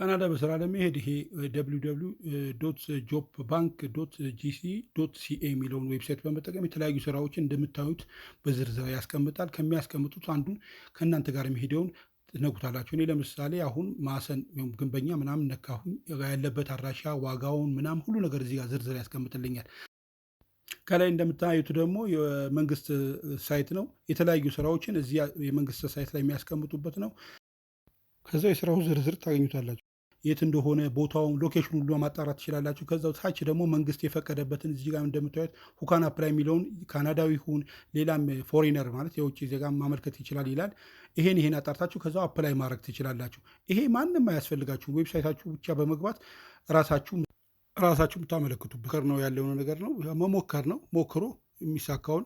ካናዳ በስራ ለመሄድ ይሄ www.jobbank.gc.ca የሚለውን website በመጠቀም የተለያዩ ስራዎችን እንደምታዩት በዝርዝር ያስቀምጣል። ከሚያስቀምጡት አንዱን ከእናንተ ጋር የሚሄደውን ትነኩታላችሁ። እኔ ለምሳሌ አሁን mason ወይም ግንበኛ ምናምን ነካሁኝ። ያለበት አድራሻ፣ ዋጋውን ምናምን ሁሉ ነገር እዚህ ጋር ዝርዝር ያስቀምጥልኛል። ከላይ እንደምታዩት ደግሞ የመንግስት site ነው። የተለያዩ ስራዎችን እዚህ የመንግስት site ላይ የሚያስቀምጡበት ነው። ከዛ የስራው ዝርዝር ታገኙታላችሁ። የት እንደሆነ ቦታውን፣ location ሁሉ ማጣራት ትችላላችሁ። ከዛው ታች ደግሞ መንግስት የፈቀደበትን እዚህ ጋር እንደምታዩት who can apply የሚለውን ካናዳዊ ይሁን ሌላም foreigner ማለት የውጭ ዜጋ ማመልከት ይችላል ይላል። ይሄን አጣርታችሁ ከዛው apply ማድረግ ትችላላችሁ። ይሄ ማንም አያስፈልጋችሁ። Website ኣችሁ ብቻ በመግባት ራሳችሁ የምታመለክቱበት ነው ያለው ነገር ነው። መሞከር ነው። ሞክሮ የሚሳካውን